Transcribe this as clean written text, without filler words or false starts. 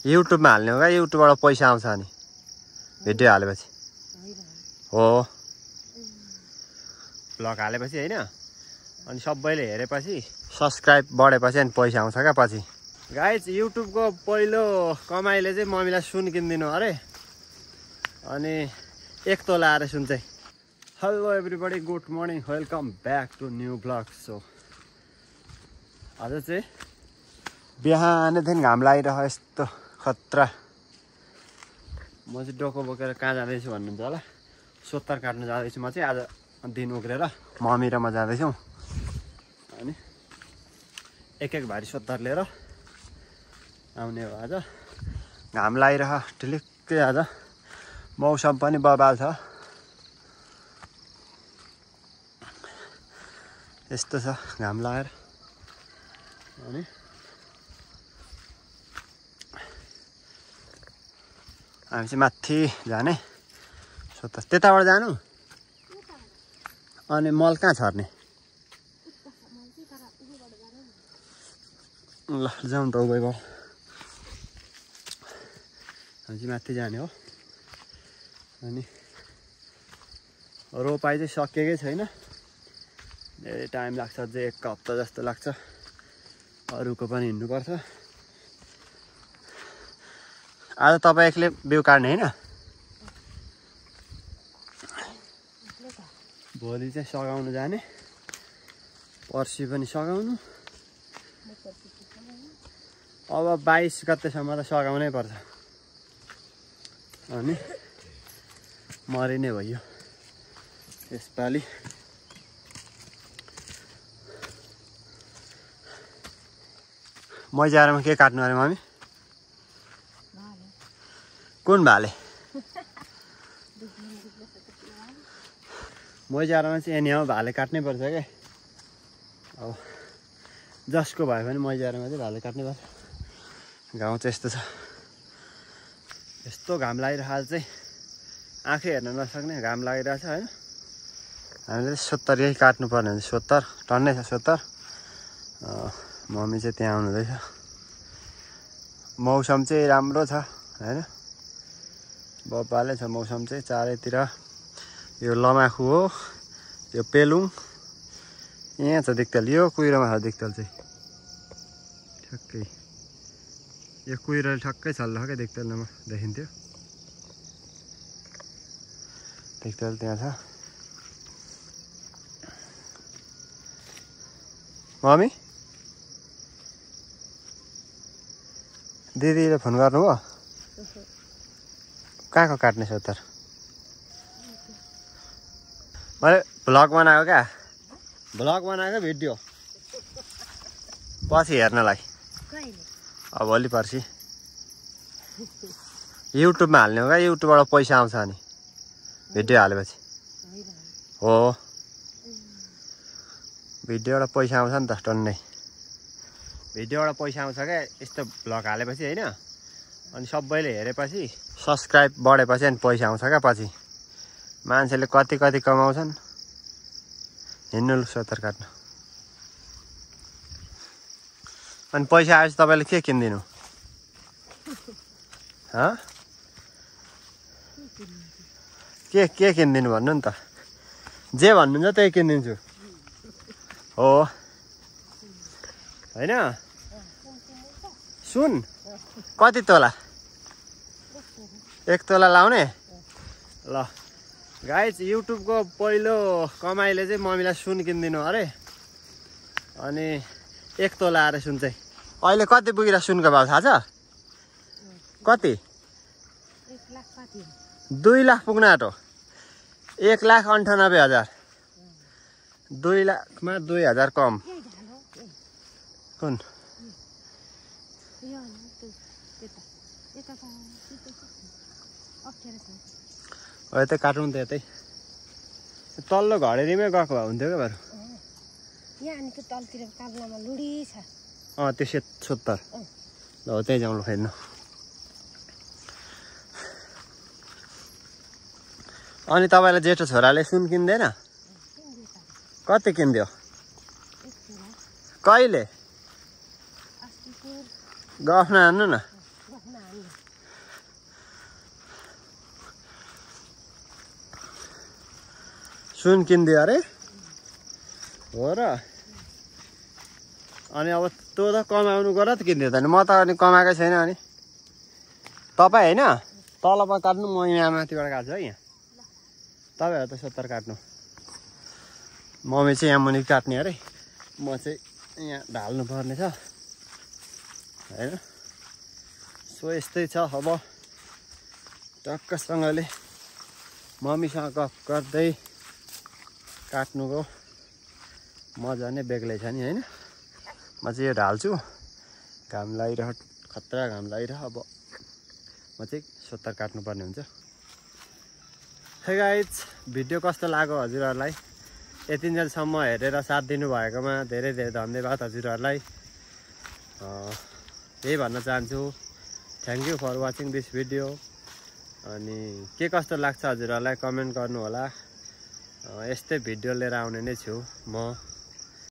युट्युबमा हाल्ने हो क्या? युट्युबबाट पैसा आउँछ अनि भिडियो हालेपछि हो, भ्लग हालेपछि होइन। अनि सबैले हेरेपछि सब्सक्राइब बढेपछि अनि पैसा आउँछ क्या पछि। गाइज युट्युबको पहिलो कमाइले चाहिँ मम्मीलाई सुन किनिदिनु अरे, अनि 1 तोला अरे सुन चाहिँ। Hello everybody, good morning, welcome back to new vlog. So आज चाहिँ बिहानदेखि घाम लागिरह यस्तो खतरा। म चाहिँ डोको बोकेर कहाँ जाँदैछु भन्नुहुन्छ होला, सोत्तर काट्नु जाँदैछु म चाहिँ। आज दिन उक्रेर मम्मी र म जाँदैछौँ, अनि एक भारी सोत्तर लिएर आउने हो। आज घाम लागिरह टिलिक्कै, आज मौसम पनि बबाल छ। यस्तो छ घाम लागेर। अनि हामी चाहिँ माथि जाने सोत्तर, त्यताबाट जानु। अनि मल कहाँ छर्ने? ल जाउँ त उभैबाट। हामी चाहिँ माथि जाने हो। अनि रोपाइ चाहिँ सकिएकै छैन, धेरै टाइम लाग्छ, अझै 1 हप्ता जस्तो लाग्छ। अरूको पनि हिँड्नुपर्छ। आज तपाईँ एक्लै बिउ काट्ने होइन? भोलि चाहिँ सघाउनु जाने, पर्सि पनि सघाउनु। अब 22 गतेसम्म त सघाउनै पर्छ, अनि मरिने भयो यसपालि। मैजारामा के काट्नु अरे मम्मी? कुन भाले? मैजारामा चाहिँ एनी भाले काट्नै पर्छ क्या। अब जसको भयो भने मैजारामा चाहिँ भाले काट्नै पर्छ। गाउँ चाहिँ यस्तो छ, यस्तो घाम लागिरहेको चाहिँ आँखै हेर्न नसक्ने घाम लागिरहेछ होइन। हामीले सोत्तर यही काट्नुपर्ने हुन्छ, सोत्तर टन्नै छ सोत्तर। मम्मी चाहिँ त्यहाँ आउनुहुँदैछ। मौसम चाहिँ राम्रो छ होइन, बब्बाले छ मौसम चाहिँ चारैतिर। यो लमाखु हो, यो पेलुङ, यहाँ छ दिक्तल, यो कुहिरोमा छ दिक्तल चाहिँ ठ्याक्कै। यो कुहिरोले ठ्याक्कै छल्लो क्या दिक्तलमा देखिन्थ्यो, दिक्तल त्यहाँ छ। मम्मी दिदीले फोन गर्नुभयो? कहाँको काट्ने सोत्तर? मैले भ्लग बनाएको क्या, भ्लग बनाएको भिडियो पछि हेर्नलाई। अब भोलि पर्सि युट्युबमा हाल्ने हो क्या? युट्युबबाट पैसा आउँछ अनि भिडियो हालेपछि हो, भिडियोबाट पैसा आउँछ नि त टन्नै। भिडियोबाट पैसा आउँछ क्या यस्तो भ्लग हालेपछि होइन। अनि सबैले हेरेपछि सब्सक्राइब बढेपछि अनि पैसा आउँछ क्या पछि। मान्छेले कति कति कमाउँछन्। हिँड्नु लु सोत्तर काट्नु। अनि पैसा आएपछि तपाईँले के किनिदिनु? के किनिदिनु भन्नु नि त? जे भन्नुहुन्छ त्यही किनिदिन्छु हो होइन। सुन कति तोला? 1 तोला लाउने। ल गाइज युट्युबको पहिलो कमाइले चाहिँ मम्मीलाई सुन किनिदिनु अरे, अनि 1 तोला अरे सुन चाहिँ। अहिले कति पुगेर सुनको भाउ थाहा छ? कति? 2 लाख पुग्न आँटो। 1,98,000। 2 लाखमा 2,000 कम। कुन? यतै काटौँ त, यतै तल्लो घडेरीमै गएको भए हुन्थ्यो क्या बरु। त्यो सोत्तर ल त्यही जाउँ ल फेर्नु। अनि तपाईँलाई जेठो छोराले सुन किन्दैन? कति किनिदियो? कहिले? गफ नहान्नु न। सुन किनिदियो अरे हो र अनि अब तँ त कमाउनु गर त किनिदियो त म त अनि कमाएकै छैन अनि तपाईँ होइन तलमा काट्नु म यहाँ माथिबाट काट्छु है यहाँ तपाईँहरू त 70 काट्नु मम्मी चाहिँ यहाँ मुनि काट्ने अरे म चाहिँ यहाँ ढाल्नु पर्ने छ होइन सो यस्तै छ अब टक्कसँगले मम्मीसँग गफ गर्दै काट्नुको मजा नै बेग्लै छ नि होइन म चाहिँ यो ढाल्छु घाम लागिरह खतरा घाम लागिरह अब म चाहिँ 70 काट्नुपर्ने हुन्छ हे गाइज भिडियो कस्तो लाग्यो हजुरहरूलाई यतिन्जेलसम्म हेरेर साथ दिनुभएकोमा धेरै धेरै धन्यवाद हजुरहरूलाई यही भन्न चाहन्छु thank you for watching this video अनि के कस्तो लाग्छ हजुरहरूलाई कमेन्ट गर्नु होला यस्तै भिडियो लिएर आउने नै छु म